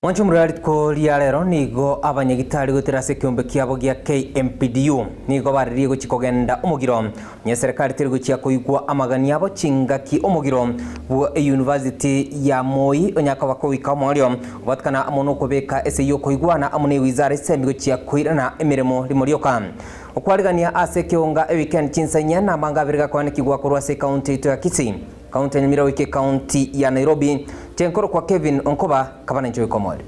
Mwanche omorero rituko ria rero nigo abanyagitari goetera ase ekeombe kiabo gia KMPDU nigo baririe gochia kogenda omogiro onye eserekari teri gochia koigwa amagani abo chingaki omogiro bwa eyunivasiti ya Moi onye akoba kogoika omoerio obatikana amo nokobeka ase yokoigwana amo ne ewizara esemi gochia koirana emeremo rimo rioka. Okwarigania ase ekeonga ewikendi chinsa inye na amanga abere gakoanekigwa korwa ase ekaunti yaito ya Kisii. County ya Nyamira goika ecounty ya Nairobi, Tenkorokwa Kevin Onkoba kaba nenche goika omoerio.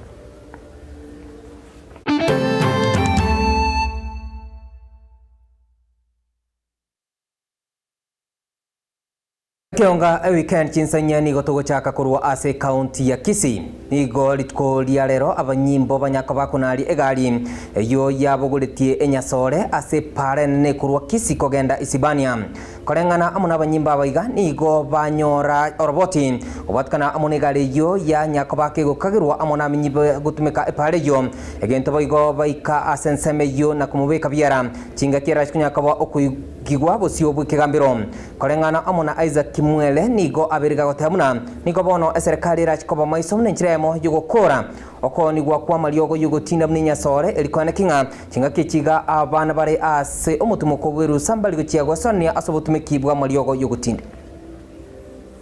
Ekeonga eweekend chinsanya nigo togochaka korwa ase ecounty ya Kisii. Nigo rituko ria rero abanyimbo banyakoba konaria egari eyio yabogoretie enyasore ase epaara enene korwa Kisii kogenda Isibania. Koreng'ana amo nabanyimbo aba iga nigo banyora oroboti gobwatikana amo negari eyio ya nyakoba kegokagerwa amo namenyi gotumeka epaara eyio. Egento boigo baika ase ensemo eyio na komobeka biara chingaki erache konya koba okoigigwa bosio bw'ekegambero. Koreng'ana amo na Isaac Kimwele nigo abeire gagoteba buna nigo bono eserekari erache koba maiso buna enchera eyemo yogokora Okoonigwa kw'amariogo y'ogotinda buna enyasore, eri koeneki ng'a chingaki echi iga abana bare ase omotumoko bw'erusa mbari gochia goesoanania ase obotumeki bw'amariogo y'ogotinda.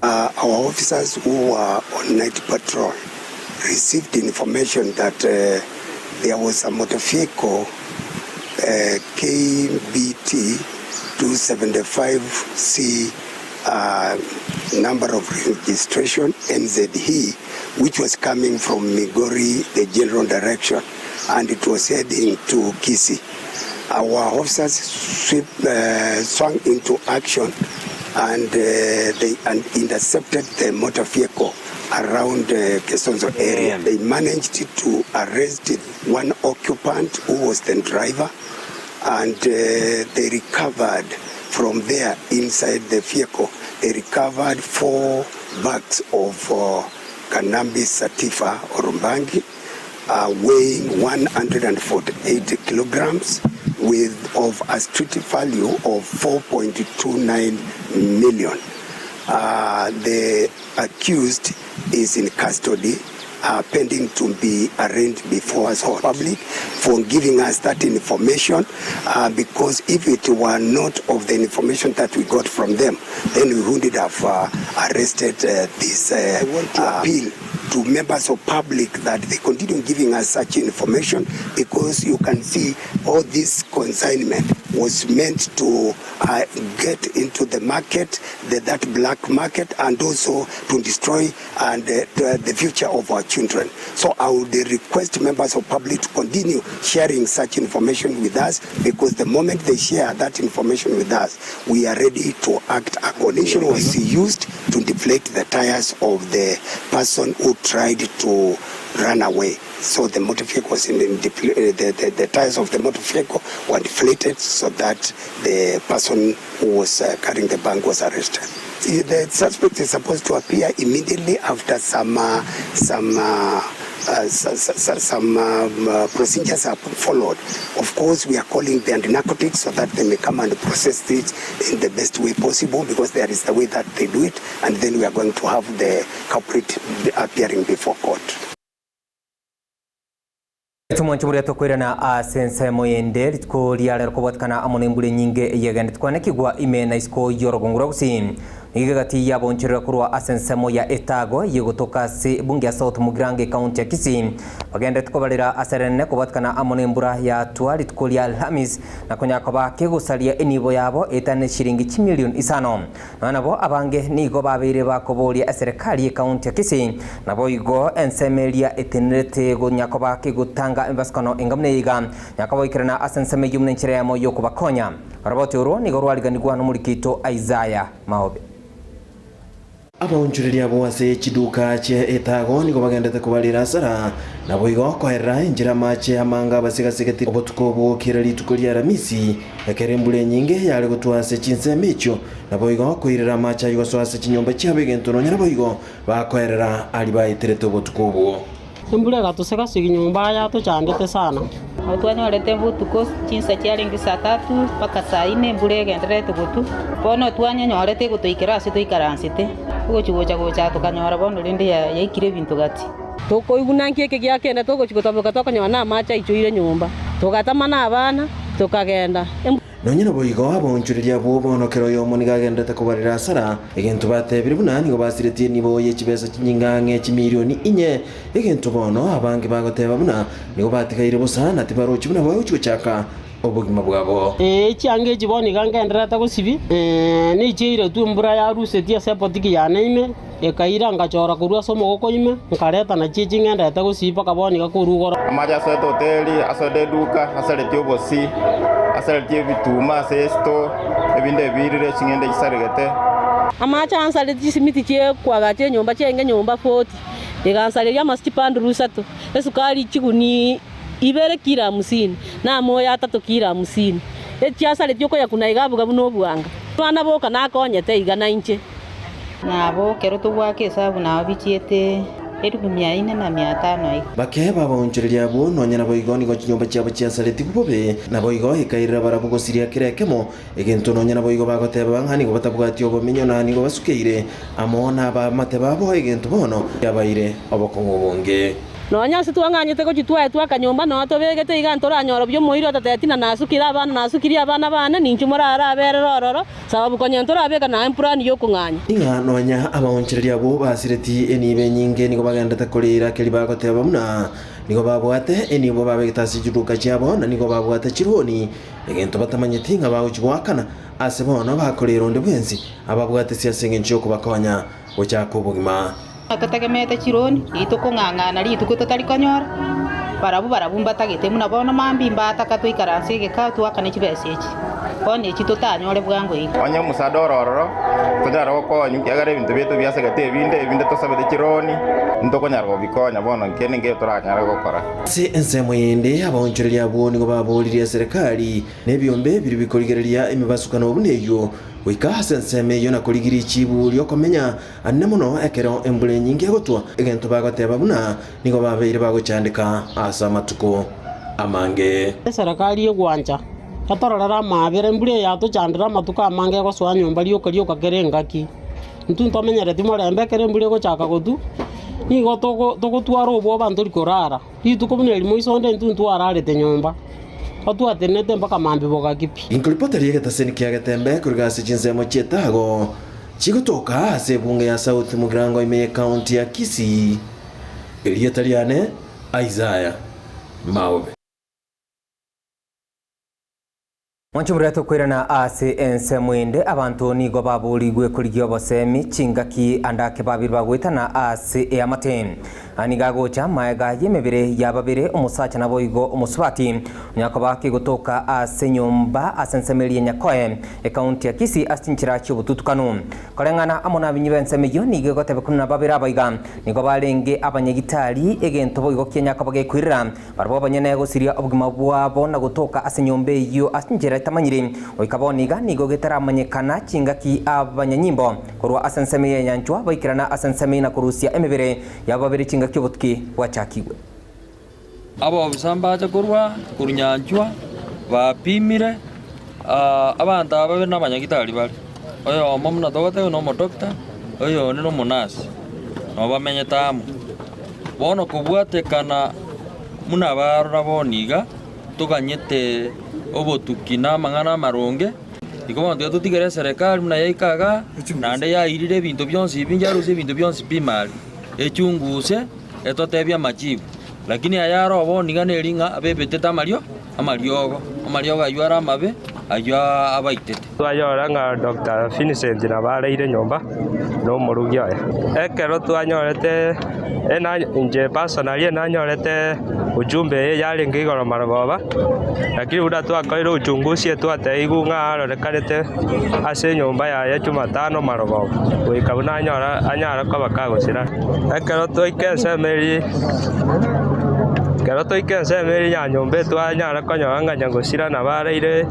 Our officers who were on night patrol received information that there was a motor vehicle KBT 275C number of registration NZE which was coming from Migori the general direction and it was heading to Kisii. Our officers sweep, swung into action and they and intercepted the motor vehicle around Kesonzo area. They managed to arrest one occupant who was the driver and they recovered from there inside the vehicle they recovered four bags of cannabis sativa or bangi weighing 148 kilograms with of a street value of 4.29 million. The accused is in custody pending to be arraigned before us all public for giving us that information because if it were not of the information that we got from them then we wouldn't have arrested this I want to appeal to members of public that they continue giving us such information because you can see all this consignment was meant to get into the market, the, that black market, and also to destroy and the future of our children. So I would request members of public to continue sharing such information with us because the moment they share that information with us, we are ready to act accordingly. Was used to deflate the tires of the person who tried to run away. So the motor vehicle was in the, the, the, the tires of the motor vehicle were deflated so that the person who was carrying the bag was arrested. The suspect is supposed to appear immediately after some some some procedures are followed. Of course, we are calling the anti-narcotics so that they may come and process it in the best way possible because there is the way that they do it, and then we are going to have the culprit appearing before court. Chimwancho boria tokoirana ase ensemo yende rituko ria rero kobwatikana amo nembura enyinge eyegenderete kwanekigwa ime na isiko y'orogongo rwa Gusii. Nigo egati yaboncherera korwa ase ensemo ya Etago eyegotoka ase ebunge ya South Mugirango ekaunti ya Kisii bagenderete kobarera ase erenene kobwatikana amo nembura yatwa rituko ria Alhamis na konya koba kegosaria enibo yabo etane chiringi chimilion isano. Nonya nabo abange nigo babeire bakoboria eserekari y'ekaunti ya Kisii, naboigo ensemo eria etenerete gonya koba kegotanga emebasukano enga buna eye iga, nyakoboikerana ase ensemo eyio buna enchera eyemo y'okobakonya. Oroboti orwo nigo rwariganigwa nomoriki oito Isaiah Maobe. Abaonchoreria abwo ase chiduka chie etago nigo bagendete kobarera asara, naboigo koerera enchera amache amange abasigasigeti obotuko obwo kera rituko ria Aramisi, ekero embura enyinge yare gotwa ase chinsemo echio, naboigo koirera amache ayio gosoa ase chinyomba chiabo egento nonya naboigo bakoerera aria baeterete obotuko obwo. Embura egatosegasigia nyomba yatochandete sana. Nabo twanyorete botuko chinsa chiarenge saa tatu mpaka saa inne embura egendererete gotwa, bono twanyenyorete egotoikera ase toikaransete, ogochi gocha gocha tokanyora bono rende yaikire ebinto gati. Tokoiguna nki eke giakenda togochia gotaboka tokonyora namache aichoire nyomba. Togatama na abana, tokagenda. Nonya naboigo, abaonchoreria abwo bono kera oyomo nigo agenderete kobarera asara, egento batebire buna nigo basiretie enibo ye chibesa chinyinge ang'e chimilioni inye, egento bono abange bagoteba buna nigo batigaire bosa na tibarochi buna bagochia gochaka obogima bwabo. Ee, chianga echi bono iga ngendererete gosibia, nechiairetwe embura yarusetie ase ebotiki yane ime, ekaira ngachora korwa ase omogoko ime, nkareta nachio echi ngendererete gosibia mpaka bono iga korwa igoro. Amache asoete hoteli, asoete eduka, asaretie obosi, asaretie ebituma ase esito, ebinde ebirire, ching'ende chisaregete. Amache ansaretie chisimiti chi'okoagacha enyomba chiaenge nyomba 40, egansareria amasi chipanduru isato, esukari chigunia ibere kilo hamsini, na amoyo atato kilo hamsini. Echiasaretie okoyakuna iga abuga buna obwanga. Abana boka nakonyete iga nainche. Nabo ekero togoaka esabu nao bichiete elifu mia ine na mia tano iga. Bake babaonchoreria abwo, nonya naboigo nigo chinyomba chiabo chiasaretigwe bobe, naboigo ekairera barabwo gosiria kera ekemo egento nonya naboigo bagoteba ng'a nigo batabwati obomenyo na nigo basukeire amo nabamate babo egento bono kiabaire obokong'u obonge. Nonya ase twang'anyete gochia twaetwe akanyomba nonya tobegete iga ntoranyora buya omoiri otatebeti na nasukire abana nasukirie abana bane ninchwe moraraberere ororo, sababu konya ntorabeka naye mpurani y'okong'anya. Ing'a nonya abaonchoreria abwo basireti enibo enyinge nigo bagenderete koreera keria bagoteba buna nigo babwate enibo babegete ase chiduka chiabo na nigo babwate chironi, egento batamanyeti ng'a bagochia goakana ase bono bakoreera onde bwensi ababwatesi ase engencho y'okobakonya gochaka obogima. Totegemeete chironi, titokong'ang'ana rituko totari konyora, barabwo barabwo mbatagete buna bono mambia mbataka toikaranse egeka toakane chibesa echi, bono echi totanyore bwango iga. Onye omosaada ore ororo, tonyare gokonywa, ekiagera ebinto biaito biasegete ebinde, ebinde tosabete chironi, ntokonyara gobikonya bono nkende nkeiyo toranyare gokora. Ase ensemo yende, abaonchoreria abwo nigo baboririe eserekari na ebiombe biria bikorigereria emebasukano buna eyio, goika ase ensemo eyio na korigia richibu ri'okomenya Anene mono ekero embura enyinge egotwa, egento bagoteba buna nigo babeire bagochandeka ase amatuko amange. Eserekari egwancha etororere amaabera, embura eye yatochandire amatuko amange egosoa nyomba rioka rioka kera engaki. Intwe ntomenyereti morembe ekero embura egochaka gotwa, nigo togo togotwara obwoba ntori korara. Rituko buna erimo iso onde intwe ntwararete nyomba, otwatenenete mpaka mambia bogaki pi. Inkoripota ri'egetaseni kia Getembe korwa ase chinsemo chi'etago chigotoka ase ebunge ya South Mugirango ime y'Ecounty ya Kisii. Erieta riane Isaiah Maobe. Mwanche oborwete okoirana ase ensemo ende, abanto nigo baboorigwe korigia obosemi chingaki ande ake babere bagoetana ase eamate. Aya nigo agocha magega y'emebere ya babere, omosacha naboigo omosubati, onya koba kegotoka ase enyomba ase ensemo eria Nyakoe, ekaunti ya Kisii ase chinchera chi'obotutukanu. Koreng'ana amo nabinyi b'ensemo eyio nigo egotebekwa buna babere abaiga nigo barenge abanyagitari, egento boigo kianya koba gekoirera Barabwo abanyene gosiria obogima bwabo na gotoka ase enyomba eyio ase enchera etamanyiri. Goika bono iga nigo getaramanyekana chingaki abanyanyimbo korwa ase ensemo y'enyanchwa baikerana ase ensemo eye na korusia emebere yabo babere chingaki obotuki bwachakigwe. Abobisa mbache korwa korwa nyanchwa, bapimire abanto aba babere nabanyagitari bare, oyomo buna togoteba nomodoctor, oyonde nomonurse, nabo bamenyete amo. Bono kobwatekana buna barora bono iga, toganyete obotuki na amang'ana amaronge, igo bono tiga totigere eserekari buna yaika igaa, naende yairire ebinto bionsi ebi yarusia ebinto bionsi pi mari, echunguse etotebie amachibu. Lakini aya aro bono iga neri ng'a bebetete amario amariogo, amariogo ayio are amabe, ayio abaitete. Twanyora ng'a Doctor Vincent nabo areire nyomba na omorugi oye. Ekero twanyorete inche personally nanyorete ujumbe eye yarenge igoro marogoba, lakini buna twakorire uchunguzi twatebiwa ng'a arorekanete ase enyomba yaye jumatano marogoba, goika buna anyora anyare koba kagosira. Ekero twaika ensemo eria. Ekero twaika ensemo eria ya nyomba etwanyara konyora ng'a nyagosira nabaraire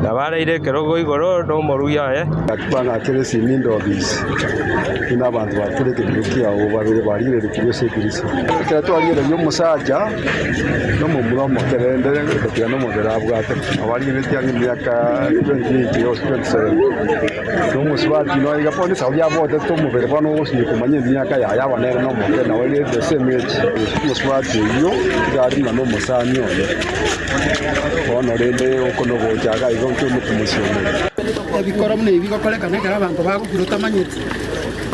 nabaraire ekerogo igoro na omorugi oye. Bang'akera esimi inde obisi, buna abanto bature ekebibe kiabo babere barigereretigwe ase edirisa. Ekero twarigereria omosacha na omomura omoke rende gotiga nomobere abwate, nabo arigereretie ang'e emiaka 28 gose 27. Na omosubati noyo iga bono esauri abwatete omobere bono ogosinywa komanya emiaka yaye aba nere nomoke nabo ere the same age. Omosubati oyio iga are buna nomosani oye. Bono rende oko nogocha iga iga inche omokomosiomeria. Ebikoro buna ebi bigokorekana ekero abanto bagokira otamanyeti,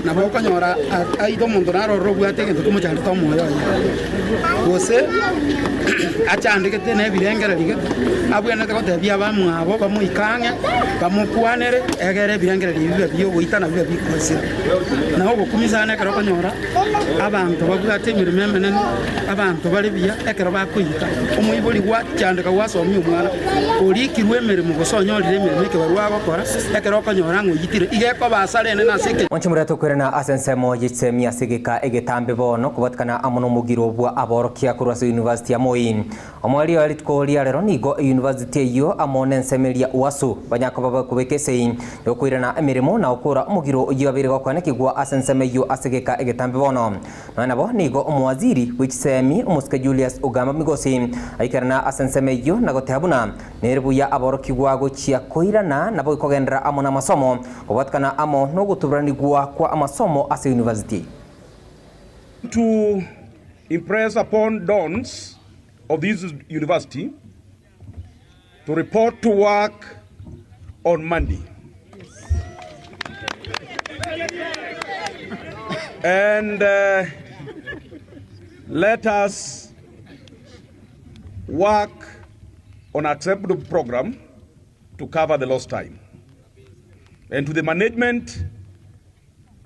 nabo okonyora aidha omonto naro ororo obwate egento kimochandete omoyo oye, gose achandegete na ebirengererio gete, abwenerete gotebia abamwabo bamoike ang'e, bamokwanere, egere ebirengererio ebi bibe biogoitana bibe bikosira. Na ogokumia sana ekero okonyora abanto babwate emeremo emenene, abanto bare buya ekero bakoita. Omoibori gwachandeka gwasomia omwana orikirwe emeremo gose onyorire emeremo ekebarua agokora, ekero okonyora ng'a oitire, iga ekoba asara enene ase eke. Mwanche moria tokoirana ase ensemo ye chisemi ase egeka egetambe bono kobatikana amo nomogiro bwa aborokia korwa ase University ya Moi. Omoerio rituko ria rero nigo eyunivasiti eyio amo nensemo eria UASU banyakoba bakobeka esegi yokoirana emeremo na gokora omogiro oyio abeire gokoenekigwa ase ensemo eyio ase egeka egetambe bono. Nonya nabo nigo omowaziri bwe chisemi omosike Julius Ogamba Migosi aikerana ase ensemo eyio na goteba buna nere buya aborokigwa gochia koirana nabo kogenderera amo namasomo kobwatekana amo nogotuburanigwa kwa amasomo ase eyunivasiti eyio. To impress upon dons of this university to report to work on Monday. And let us work on acceptable program to cover the lost time. And to the management,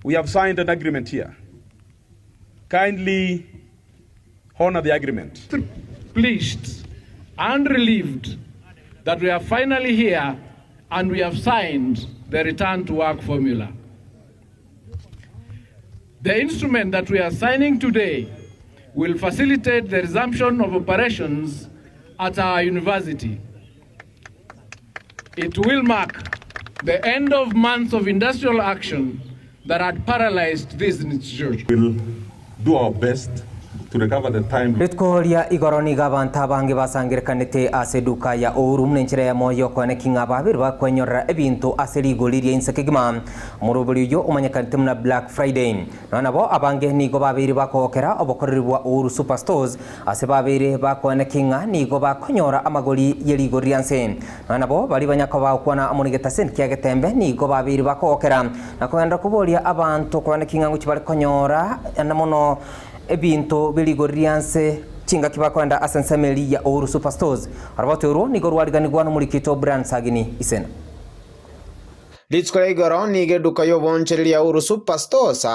we have signed an agreement here. Kindly honor the agreement. Pleased and relieved that we are finally here and we have signed the return to work formula. The instrument that we are signing today will facilitate the resumption of operations at our university. It will mark the end of months of industrial action that had paralyzed this institution. We'll do our best to recover the time. Rituko ria igoro nigo abanto abange basangerekanete ase eduka ya Uhuru buna enchera eyemo y'okoeneki ng'a babere bakwenyorera ebinto ase rigori ria inse kegima. Omorobori oyio omanyekanete buna Black Friday. Nonya nabo abange nigo babeire bakogokera obokoreri bwa Uhuru Superstores ase babeire bakoeneki ng'a nigo bakonyora amagori ye rigori ria nse. Nonya nabo baria banyakoba gokwana amo negetaseni kia getembe nigo babeire bakogokera na kogenderera koboria abanto koeneki ng'a ngochia bare konyora na mono ebinto bie rigori ria nse chingaki bakoenda ase ensemo eria ya Uhuru Superstores. Oroboti orwo nigo rwariganigwa nomorikito Brian Sagini Isena. Rituko ria igoro nigo eduka y'oboonchoreria ya Uhuru Superstores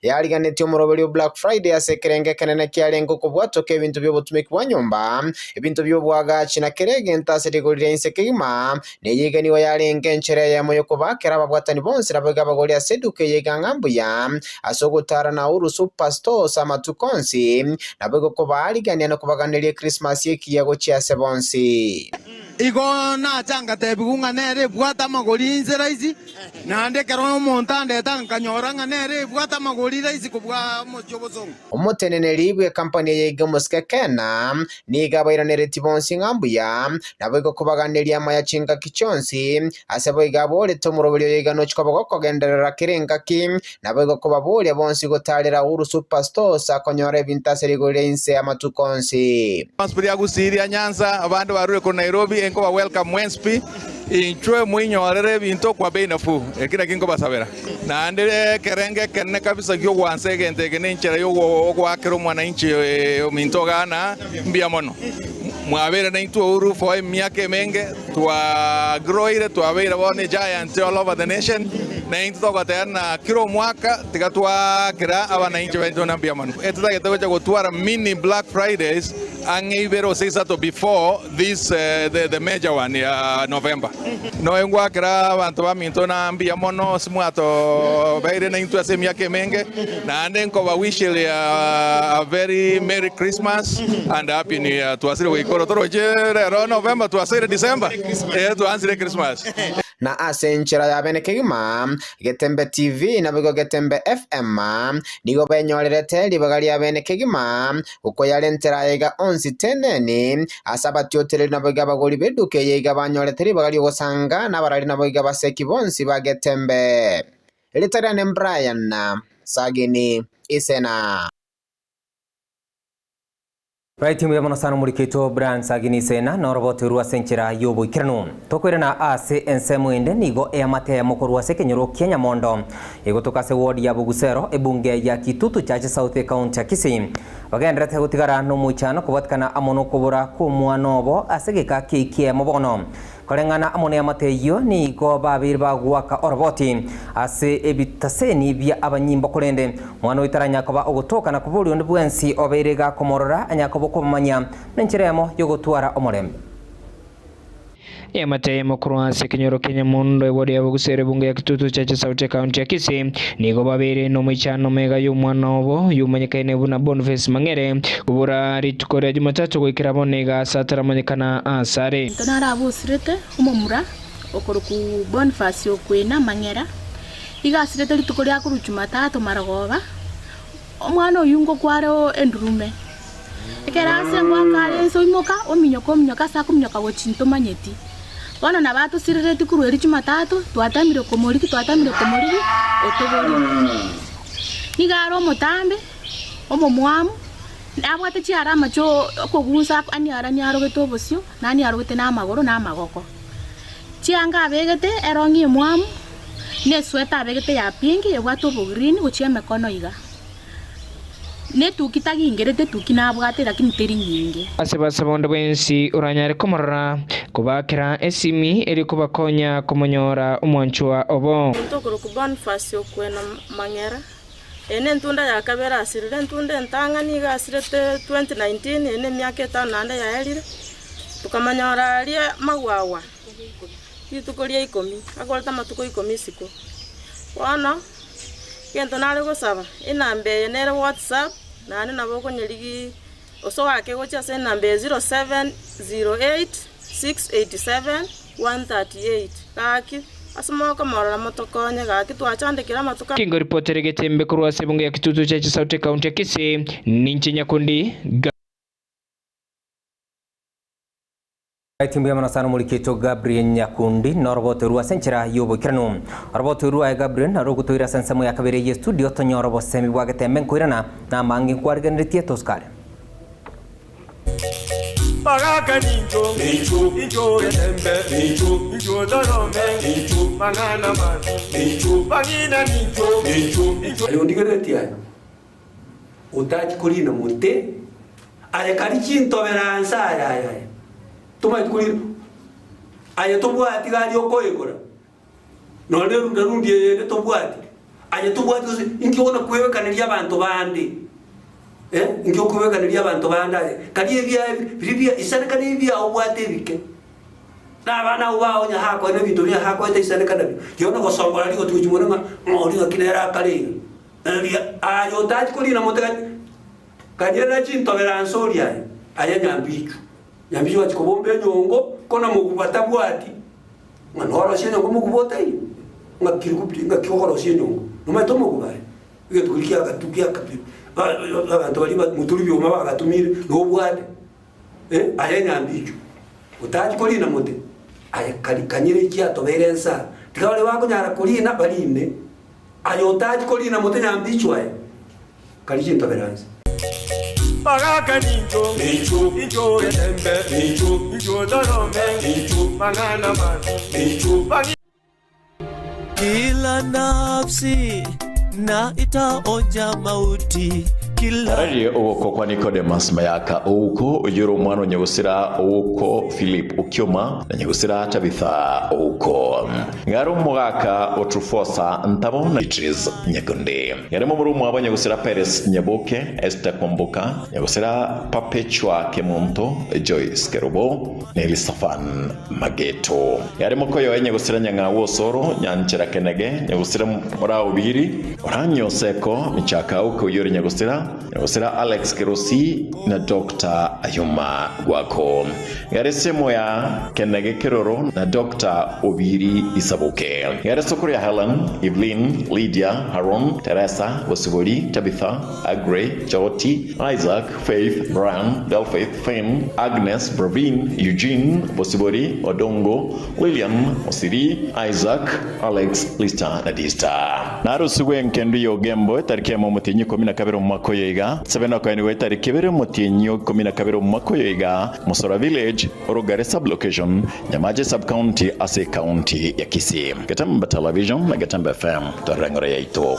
yariganetie omoroberio o Black Friday ase ekerengo ekenene kiarenge okobwatoka ebinto bi'obotumeki bwa nyomba, ebinto bi'oboagachi na kera egento ase rigori ria inse kegima. Neye iga nigo yarenge enchera eyemo y'okobakera ababwatani bonsi naboigo abagori ase eduka eye iga ng'a mbuya ase ogotara na Uhuru Superstores amatuko onsi, naboigo kobaarigania na kobaganeria Ekrismasi ekiya gochia ase bonsi. Igo nacha ngatebigwa ng'a nere ebwate amagori inse rahisi, naende ekero omonto andeta nkanyora ng'a nere ebwate amagori rahisi kobua omochie obosongo. Omoteneneri bw'ekampani eye iga omosike Kena, nigo abairaneretie bonsi ng'a mbuya, naboigo kobaganeria amaya chingaki chionsi, ase boigo aborete omoroberi oyo iga nochia koba gokogenderera kera engaki, naboigo kobaboria bonsi gotaarera Uhuru Super Stores akonyora ebinto ase rigori ria inse amatuko onsi. Mwensi ria Gusii ria Nyanza, abande barure korwa Nairobi, enkoba welcome mwensi pi, inchwe moinyorere ebinto kwa bei nafuu. Eki nakio nkobasabera. Naende ekerengo ekenene kabisa gi'ogwansa egento eke nenchera y'ogoakera omwananchi ominto Ghana mbuya mono. Mwabeire naintwe Uhuru for emiaka emenge, twagroire, twabeire bono egiant all over the nation. Na intwe togoteba ng'a kera omwaka tiga twaakera abanainchi baito na mbuya mono. Etotagete gocha gotwara mini Black Fridays ang'e ibere gose isato before this the major one ya November. Noe ngwakera abanto baminto na mbuya mono ase mwatobeire naintwe ase emiaka emenge, naende nkobawisheria a very merry Christmas and a happy new year. Twasire goika oro toroche rero November twasoire December, eh twansire Christmas. Na ase enchera ya bene kegima, Getembe TV naboigo Getembe FM nigo benyorerete ribaga ria bene kegima gokoyarentera ayaiga onsi teneni ase abatiotereri naboigo abagori b'eduka eye iga banyorete ribaga ri'ogosanga nabarari naboigo abaseki bonsi ba Getembe. Erieta riane Brian Sagini Isena. Right mbuya mono sana omoriki oito Brian Sagini Sena norobote orwo ase enchera y'oboikeranu. Tokoirana ase ensemo ende nigo eamate eyemo korwa ase ekenyoro kia Nyamondo egotoka ase ward ya Bogusero ebunge ya Kitutu Chache South ecounty ya Kisii bagenderete gotigara nomoichano kobwatikana amo nokobora kw'omwana obo ase egeka ki'ekiemo bono. Koreng'ana amo neamate eyio nigo babeire bagoaka oroboti ase ebitaseni bia abanyimbo korende omwana oyio taranya koba ogotoka na koboria onde bwensi obeire gakomorora anya koba okomomanya nenchera eyemo yogotwara omorembe. Eamate eyemo korwa ase ekenyoro kia Nyamondo eward ya Bogusero ebunge ya Kitutu Chache South ekaunti ya Kisii nigo babeire nomoichano mega y'omwana obo oyomanyekaine buna Boniface Mang'ere kobora rituko ria Jumatatu goikera bono iga ase ataramanyekana asare. Omonto narabe osirete omomura okorokwa Bonifasi okwena amang'era, iga asirete rituko ria korwa Jumatatu marogoba, omwana oyio ngokwa are endurume. Ekero ase ngoaka are inse oimoka, ominyoka ominyoka ase akominyoka gochia ntomanyeti. Bono nabo atosireretie korwa erio Jumatatu, twatamire komorigia twatamire komorigia, otoborire. Nigo are omotambe, omomwamu. Nabwate chiarama chi'okogunsa aniarogete obosio, na aniarogete namagoro na amagoko. Chianga abegete erong'i emwamu, na esweta abegete ya pinki ebwate obogreen gochia emekono iga. Na etuki tagingerete etuki nabwate lakini teri nyinge. Ase basaba onde bwensi oranyare komorora, kobakera esimi erio kobakonya komonyora omwanchwa obo. Omonto okorokwa Boniface okwena Mang'era. Eye nentunda ya kabere asirire, entunda entang'ani iga asirete 2019, eye nemiaka etano naende yaerire, tokamonyora aria magwagwa, rituko ria ikomi, akorete amatuko ikomi isiko. Bono, egento nare gosaba, enamba eye nere whatsapp, naende nabo okonyerigia osoake gochia ase enamba eye 0708 687 138, gaki ase mokomorora motokonye, gaki twachandekire amatuko. Kingoripotere egetembe korwa ase ebunge ya Kitutu Chache South Ekaunti ya Kisii, ninche Nyakundi Gabriel. Right mbuya mono sana omoriki oito Gabriel Nyakundi noroboto rwa ase enchera y'oboikeranu. Oroboto rwaye Gabriel naro rogotoira ase ensemo ya kabere ye studio tonyore obosemi bwa getembe nkoirana na amange nkwarigeneretie tosikare. Bagaka nincho, incho getembe, incho torome, mang'ana mabi, bang'ina nincho, incho. Aye ondigereretie aye, otachi korina mote, aye kari chintobera nse aye aye aye, tomaeti korina, aye tobwati gari okoigora, nonye na erunda rundi eye ende tobwati, aye tobwati gose inki okona kwebekaneria abanto bande eh, inki okwebekaneria abanto bande aye, kari ebiaye biria bia isaneka na ebiao obwate ebike. Na abana abwo bao onye hakoe nebinto biria hakoete isaneka nabio, rirorio nogosongora rigoti gochia mono ng'a ng'a oria ng'aki nere akare iga. Eria aye otachi korina mote gati, kanyerera chintobera nse oria aye, aye nyambichu. Nyambichu gachia kobomba enyongo, kona moguba tabwati, ng'a norosie enyongo moguba otaiyo, ng'a kirigupiri ng'aki okorosia enyongo, nomanyete omoguba aye, egento keria kiagatu kiakabi abanto baria ba moturi bioma bagatumire, nobwate. Eh, aye nyambichu, otachi korina mote, aye kari kanyire ekiatobeire ensa, tiga baria bakonyara korina barine, aye otachi korina mote nyambichu aye, kari chintobera nse. Bagaka nincho, incho getembe, incho torome, mang'ana mabi, bang'ina. Kila nafsi na itaonja mauti. Tararie ogokwa kwa Nicodemus Mayaka Ouko, oyio ore omwana o nyagosira Ouko Philip Okioma, na nyagosira Tabitha Ouko. Ngare omogaka o Trufosa Ntabo na Beatrice Nyakundi. Ngare momura omwabo nyagosira Peres Nyaboke, Esther Kwamboka, nyagosira Perpetua Kemunto, Joyce Kerubo, na Elisafan Mageto. Ngare mokoyoe nyagosira Nyang'au Osoro, Nyanchera Kenege, nyagosira Moraa Obiri, Oranyi Oseko, Michaka Auko oyio ore nyagosira, nyagosira Alex Kerosi na Doctor Ayuma Gwako. Ngare Semoya Kenege Keroro na Doctor Obiri Isaboke. Ngare Sokoro ya Helen, Evelyn, Lydia, Haron, Teresa, Bosibori, Tabitha, Agre, Joti, Isaac, Faith, Brian, Delfaith, Finn, Agnes, Bravin, Eugene, Bosibori, Odongo, Lilian, Osiri, Isaac, Alex, Lista na Dista. Narusigwe enkendu ya Ogembo etariki emo omotienyi ikomi na kabere omwaka oyo iga, sebe nokoenigwa etariki ibere omotienyi ikomi na kabere omwaka oyo iga, Mosora Village, Orogare Sub-location, Nyamache Sub-county ase ekaunti ya Kisii. Getembe Television na Getembe FM, torore engoro yaito.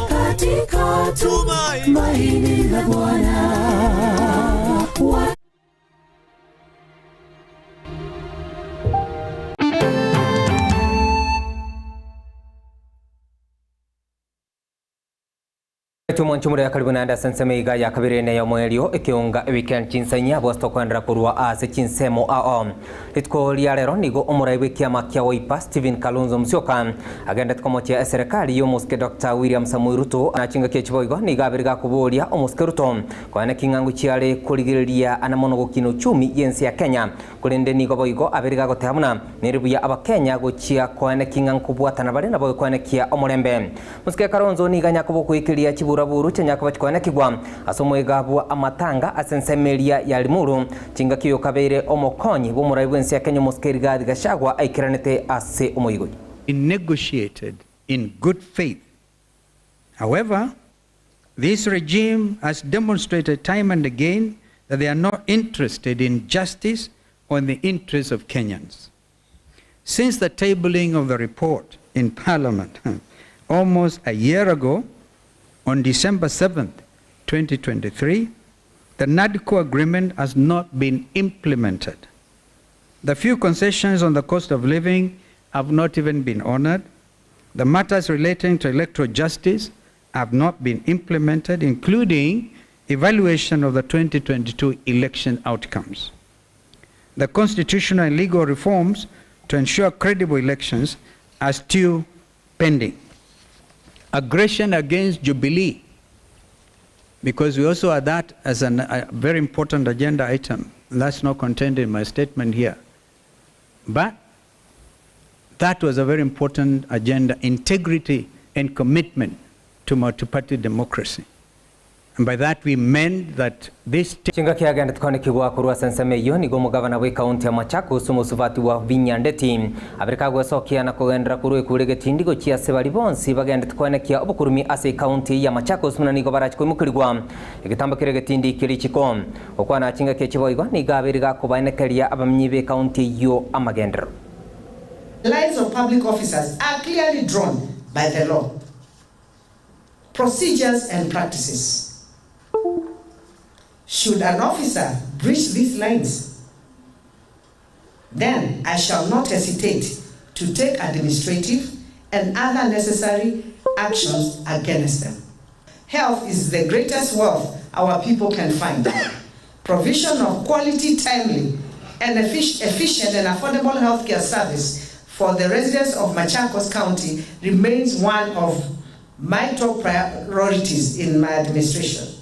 Katika tumaini la Bwana. Tumwancho muri karibu naende ase ensemo iga ya kabere ene y'omoerio ekeonga eweekend chinsenya bwase tokoendera korwa ase chinsemo ao. Rituko ria rero nigo omorai bw'ekiama kia Wiper Stephen Kalonzo Musyoka agendete komochia eserekari y'omosike Dr. William Samoei Ruto na chingaki echi boigo nigo abere gakoboria omosike Ruto koene king'ango chiare korigereria ana mono gokina uchumi y'ense ya Kenya korende nigo boigo abere gagoteba buna nere buya abakenya gochia koene king'ango kobwatana bare nabo koenekia omorembe. Mosike Kalonzo nigo anyakobokoekeria chiburaburu chianyakoba chikoenekigwa ase omwega bwa amatanga ase ensemeria ya Limuru chingaki oyo kabeire omokonyi bw'omorai bw'ense ya Kenya omosike Rigathi Gachagua aikeranete ase omoigo. Negotiated in good faith. However, this regime has demonstrated time and again that they are not interested in justice or in the interests of Kenyans. Since the tabling of the report in Parliament almost a year ago, on December 7th, 2023, the NADCO agreement has not been implemented. The few concessions on the cost of living have not even been honored. The matters relating to electoral justice have not been implemented, including evaluation of the 2022 election outcomes. The constitutional and legal reforms to ensure credible elections are still pending. Aggression against Jubilee, because we also had that as a very important agenda item. That's not contained in my statement here. But that was a very important agenda, integrity and commitment to multi-party democracy. And by that we meant that this... Chingaki agenda tukonekigwa korwa ase iyo nigo omogavana bwa ekaunti ya Machakos omosubati wa Vinyandeti abere kagwesokia na kogendera korwa ekure getindigo chia ase bari bonsi bagende tukonekia obokurumi ase ekaunti ya Machakos muna nigo barachi koimokirigwa egetambo kere getindi keri chiko okwana chingaki echiboigo nigo abere gakobaenekeria abamenyi ba ekaunti iyo amagendero. The lines of public officers are clearly drawn by the law, procedures and practices. Should an officer breach these lines, then I shall not hesitate to take administrative and other necessary actions against them. Health is the greatest wealth our people can find. Provision of quality, timely, and efficient and affordable healthcare service for the residents of Machakos County remains one of my top priorities in my administration.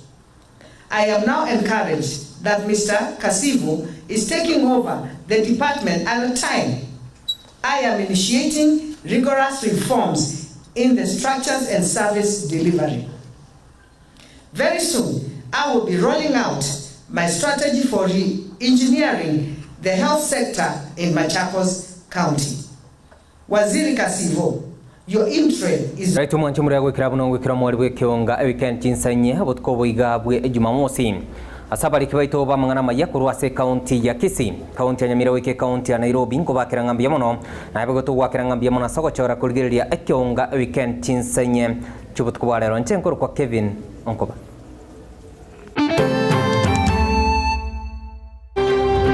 I am now encouraged that Mr. Kasivu is taking over the department at a time I am initiating rigorous reforms in the structures and service delivery. Very soon, I will be rolling out my strategy for re-engineering the health sector in Machakos County. Waziri Kasivo, your interest is... Right, mwancho muri agwikira buno ngwikira mwari bw'ekionga weekend chinsanye obutuko boiga bwe Jumamosi. Ase abariki baito b'amang'ana amaya korwa ase ekaunti ya Kisii, ekaunti ya Nyamira goika ekaunti ya Nairobi nkobakera ng'a mbuya mono, naye boigo togwakera ng'a mbuya mono ase ogochora korigereria ekeonga ewikendi chinsa inye chi'obotuko bwa rero. Inche nkorokwa Kevin Onkoba.